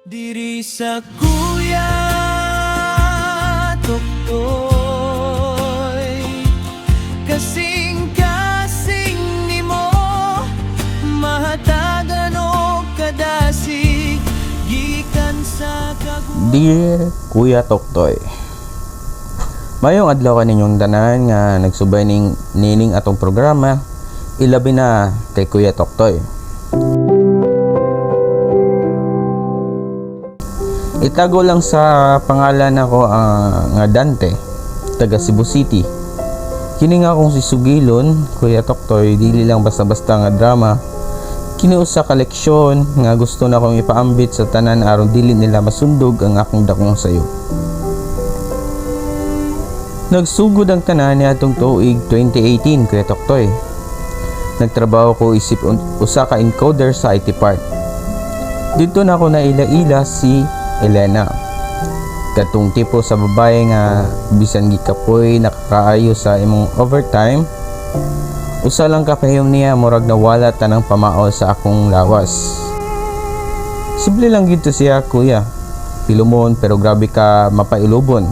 Diri sa Kuya Toktoy, kasing-kasing nimo, mahatagan og kadasig gikan sa kaguwa. Dear Kuya Toktoy, maayong adlaw kaninyong tanan nga nagsubay ning nining atong programa, ilabi na kay Kuya Toktoy. Itago lang sa pangalan nako nga Dante, taga Cebu City. Kini nga akong sisugilon, Kuya Toktoy, dili lang basta-basta nga drama. Kini usa ka leksyon nga gusto na akong ipaambit sa tanan aron dili nila masundog ang akong dakong sayo. Nagsugod ang tanan niadtong tuig 2018, Kuya Toktoy. Nagtrabaho ko isip usa ka encoder sa IT part. Didto na ako naila-ila si Elena. Katong tipo sa babae nga bisan gikapoy nakakaayo sa imong overtime, usa lang ka pahiyom niya, murag nawala tanang pamao sa akong lawas. Simple lang gid to siya, kuya. Pilumon pero grabe ka mapailubon.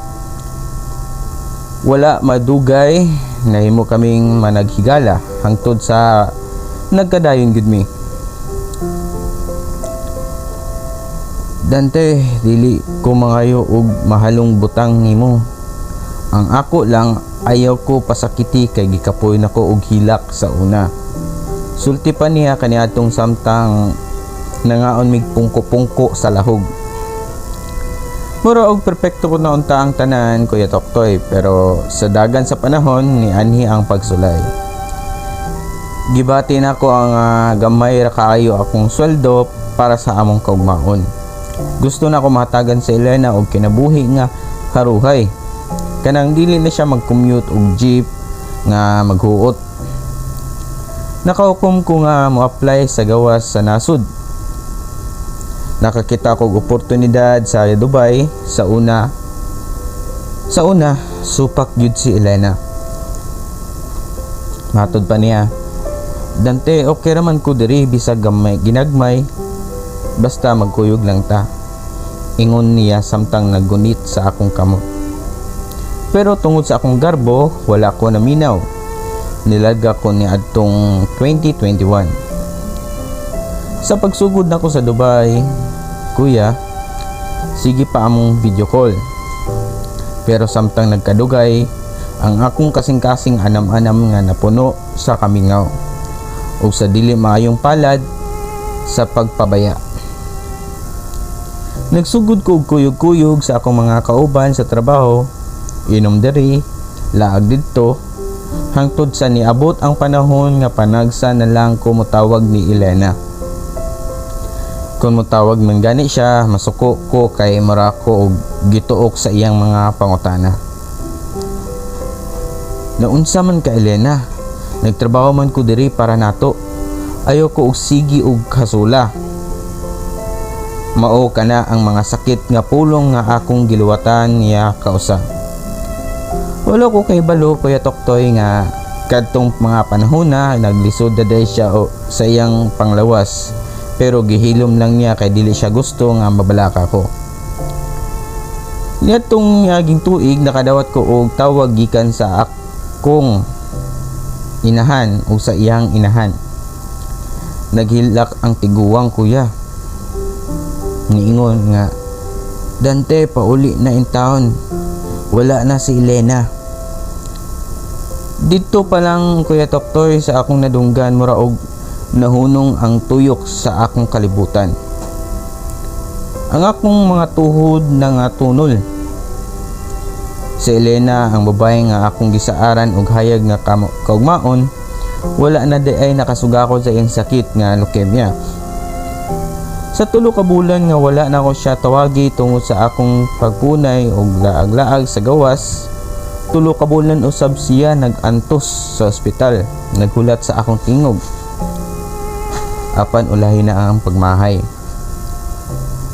Wala madugay, nahimo kaming managhigala hangtod sa nagkadayon gud mi. "Dante, dili ko mangayo og mahalong butang nimo. Ang ako lang, ayaw ko pasakiti kay gikapoy nako og hilak sa una," sulti pa niya kaniadtong samtang nangaon mig pungko-pungko sa lahog. Mura og perpekto ko na unta ang tanan, Kuya Toktoy, pero sa dagan sa panahon nianhi ang pagsulay. Gibati nako ang gamay ra kaayo akong sweldo para sa among kaugmaon. Gusto na ko mahatagan sa Elena og kinabuhi nga haruhay. Kanang dili na siya mag-commute og jeep nga maghuot. Nakahukom ko nga mo-apply sa gawas sa nasod. Nakakita ko og oportunidad sa Dubai sa una. Sa una, supak gyud si Elena. Matod pa niya, "Dante, okay raman ko diri bisag gamay, ginagmay, basta magkuyog lang ta," ingon niya samtang naggunit sa akong kamot. Pero tungod sa akong garbo, wala ko naminaw. Nilarga ko ni adtong 2021. Sa pagsugod nako sa Dubai, kuya, sige pa among video call. Pero samtang nagkadugay, ang akong kasing-kasing anam-anam nga napuno sa kamingaw ug sa dili maayong palad sa pagpabaya. Nagsugod ko og kuyog-kuyog sa akong mga kauban sa trabaho, inom diri, laag didto, hangtod sa niabot ang panahon nga panagsa na lang ko motawag ni Elena. Kung motawag man gani siya, masuko ko kay mura ko og gituok sa iyang mga pangutana. "Naunsa man ka, Elena? Nagtrabaho man ko diri para nato. Ayaw ko og sige og hasula." Mao kana ang mga sakit nga pulong nga akong giluwatan niya kausa. Wala ko kahibalo, Kuya Toktoy, nga kadtong mga panahon na naglisod na day siya o, sa iyang panglawas, pero gihilom lang niya kay dili siya gusto nga mabalaka ko. Niadtong miaging tuig, nakadawat ko og tawag gikan sa akong inahan o sa iyang inahan. Naghilak ang tiguwang, kuya. Niingon nga, "Dante, pauli na intawon. Wala na si Elena." Didto pa lang, Kuya Toktoy, sa akong nadunggan, mura og nahunong ang tuyok sa akong kalibutan. Ang akong mga tuhod na nga tunol. Si Elena, ang babae nga akong gisaaran og hayag nga kaugmaon, wala na diay, nakasugakod sa iyang sakit nga leukemia. Sa 3 ka bulan nga wala na ko siya tawagi tungod sa akong pagpunay og laag-laag sa gawas, 3 ka bulan usab siya nag-antos sa ospital, naghulat sa akong tingog. Apan ulahi na ang pagmahay.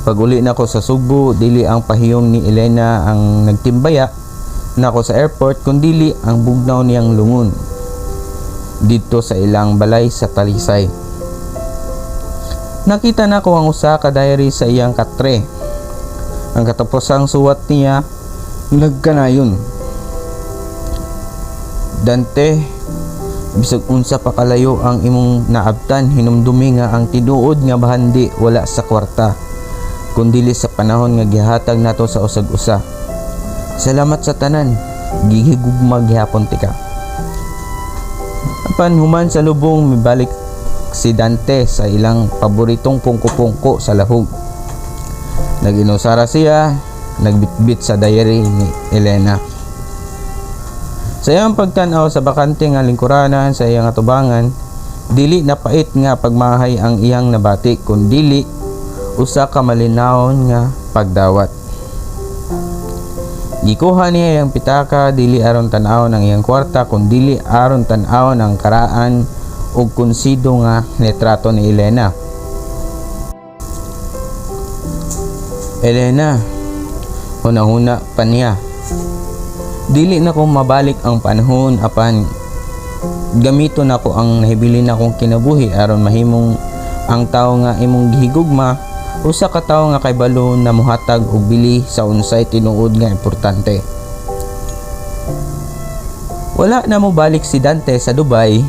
Pag uli nako sa Sugbo, dili ang pahiyom ni Elena ang nagtimbaya nako sa airport, kundili ang bugnaw niyang lungon didto sa ilang balay sa Talisay. Nakita nako ang usa ka diary sa iyang katre. Ang katapusang suwat niya nagkanayon. "Dante, bisag unsa pa kalayo ang imong naabtan, hinumdumi nga ang tinuod nga bahandi wala sa kwarta, kundili sa panahon nga gihatag nato sa usag-usa. Salamat sa tanan, gihigugma gihapon tika." Apan human sa lubong, mibalik si Dante sa ilang paboritong pungko-pungko sa Lahug. Nag-inusara siya, nagbitbit sa diary ni Elena. Sa iyang pagtan-aw sa bakante nga lingkuranan sa iyang atubangan, dili na pait nga pagmahay ang iyang nabati, kundili usa ka malinawon nga pagdawat. Gikuha niya ang pitaka, dili aron tan-awon ang iyang kwarta, kundili aron tan-awon ang karaan ug kunsido nga litrato ni Elena. "Elena," hunahuna pa niya. "Dili na ko mabalik ang panahon, apan gamito nako ang nahibilin akong kinabuhi aron mahimong ang tawo nga imong gihigugma, usa ka tawo nga kaybalo na mohatag og bili sa unsay tinuod nga importante." Wala na mobalik si Dante sa Dubai,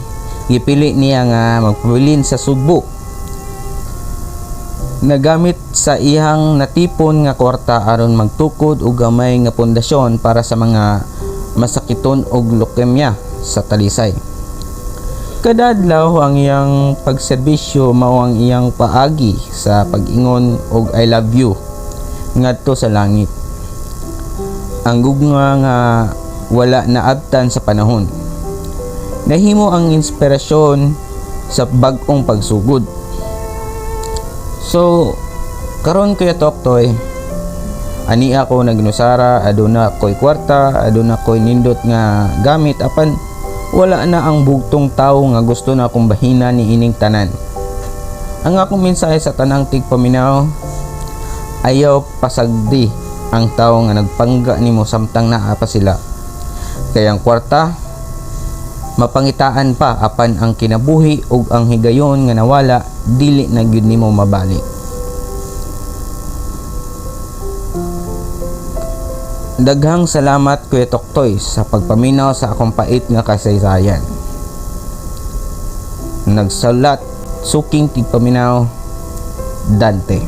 gipili niya nga magpabilin sa Sugbo. Nagamit sa iyang natipon nga kwarta aron magtukod og gamay nga pundasyon para sa mga masakiton og leukemia sa Talisay. Kada adlaw, ang iyang pagserbisyo mao ang iyang paagi sa pag-ingon og "I love you" ngadto sa langit. Ang gugma nga wala naabtan sa panahon, nahimo ang inspirasyon sa bag-ong pagsugod. So, karon, Kuya Toktoy, ani ako nag-inusara, aduna ko'y kwarta, aduna ko'y nindot nga gamit, apan wala na ang bugtong tawo nga gusto na akong bahina ni ining tanan. Ang akong mensahe sa tanang tigpaminaw: ayaw pasagdi ang tawo nga nagpangga nimo samtang naa pa sila. Kay ang kwarta mapangitaan pa, apan ang kinabuhi ug ang higayon nga nawala, dili na gyud nimo mabalik. Daghang salamat, Kuya Toktoy, sa pagpaminaw sa akong pait nga kasaysayan. Nagsulat, suking tigpaminaw, Dante.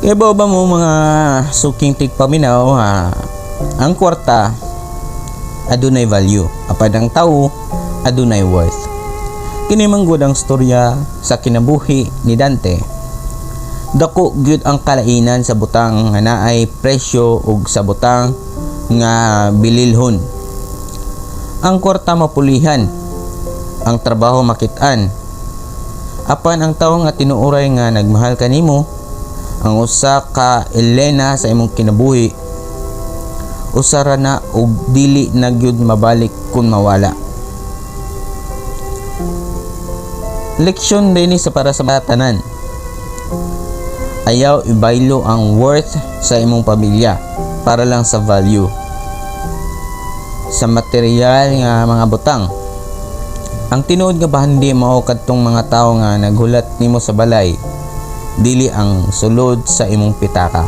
Kaya ba mo, mga suking tigpaminaw, ha, ang kwarta adunay value, apan ang tao adunay worth. Kini man gud ang storya sa kinabuhi ni Dante. Dako gyud ang kalainan sa butang nga naay presyo ug sa butang nga bililhon. Ang kwarta mapulihan, ang trabaho makit-an, apan ang tawo nga tinuoray nga nagmahal kanimo, ang usa ka Elena sa imong kinabuhi, usa ra na ug dili na gyud mabalik kun mawala. Leksyon dinhi sa para sa tanan: ayaw ibaylo ang worth sa imong pamilya para lang sa value sa material nga mga butang. Ang tinuod nga bahandi mao kadtong mga tawo nga naghulat nimo sa balay, dili ang sulod sa imong pitaka.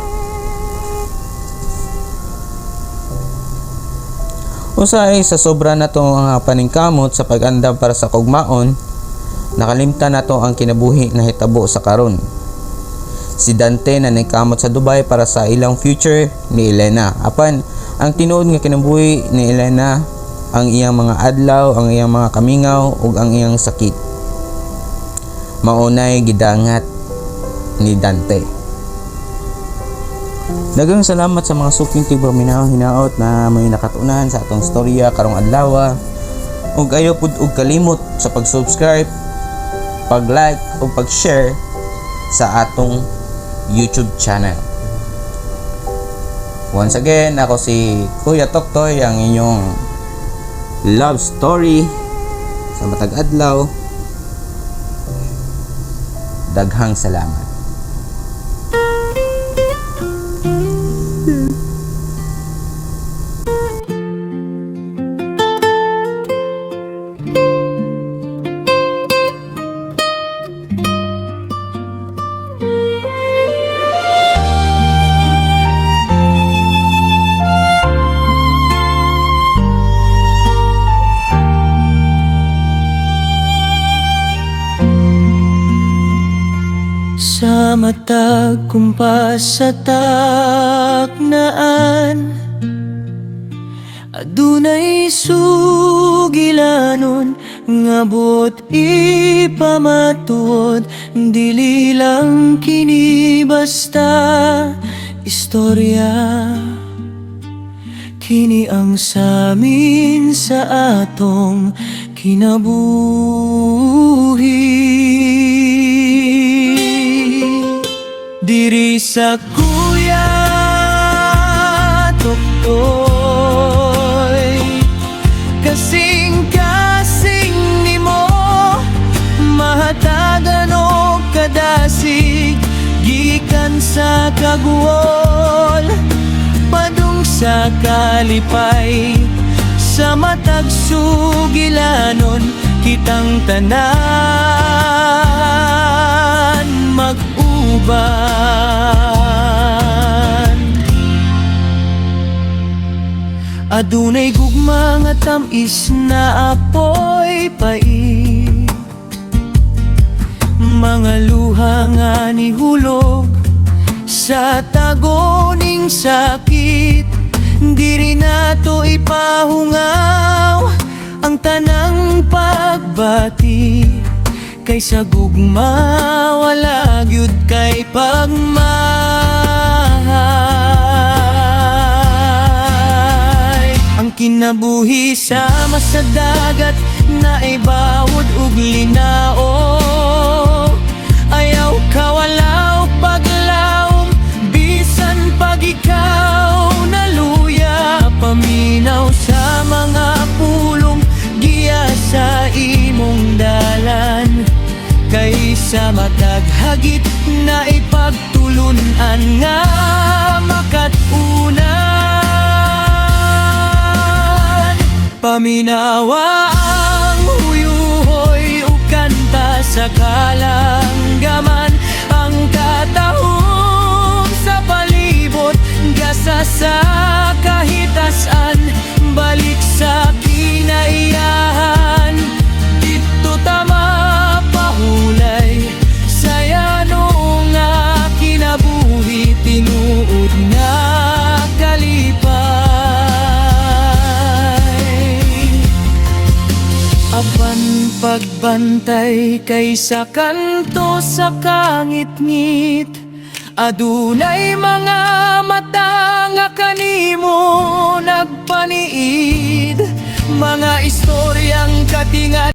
Usahay sa sobra nato ang paningkamot sa pag-andam para sa kaugmaon, nakalimtan nato ang kinabuhi na hitabo sa karon. Si Dante na nagkamot sa Dubai para sa ilang future ni Elena. Apan ang tinuod nga kinabuhi ni Elena, ang iyang mga adlaw, ang iyang mga kamingaw ug ang iyang sakit, maunay gidangat ni Dante. Daghang salamat sa mga suking tigpaminaw hinaot na may nakatunan sa atong storya karong adlaw. Ug ayaw pud og kalimot sa pag-subscribe, pag-like ug pag-share sa atong YouTube channel. Once again, ako si Kuya Toktoy, ang inyong love story sa matag adlaw. Daghang salamat. Sa matag kumpas sa taknaan, adunay sugilanon nga buot ipamatuod. Dili lang kini basta istorya, kini ang samin sa atong kinabuhi. Diri sa Kuya Tuktoy, kasing-kasing nimo, mahatagan og kadasig. Gikan sa kaguol padung sa kalipay, sa matag sugilanon kitang tanan mag-uban. Adunay gugma nga tam-is na apoy pait, mga luha nga nihulog sa tagoning sakit. Diri nato ipahungaw ang tanang pagbati, kay sa gugma wala gyud kay pagmahay. Ang kinabuhi sama sa dagat na ibawod ug linao. Ayaw kawalaw paglawom bisan pag ikaw naluya. Paminaw sa mga pulong, giya sa imong dalan, kay sa matag hagit na ipagtulunan nga makat-unan. Paminawa ang huyuhoy ug kanta sa kalanggaman. Ang katahom sa palibot gasa sa kahitasan. Balik sa kinaiyahan, didto ta mapahulay sa yano nga kinabuhi, tinuod nga kalipay. Apan pagbantay, kay sa kanto sa kangitngit adunay mga mata nga kanimo nagpaniid. Mga istoryang katingat.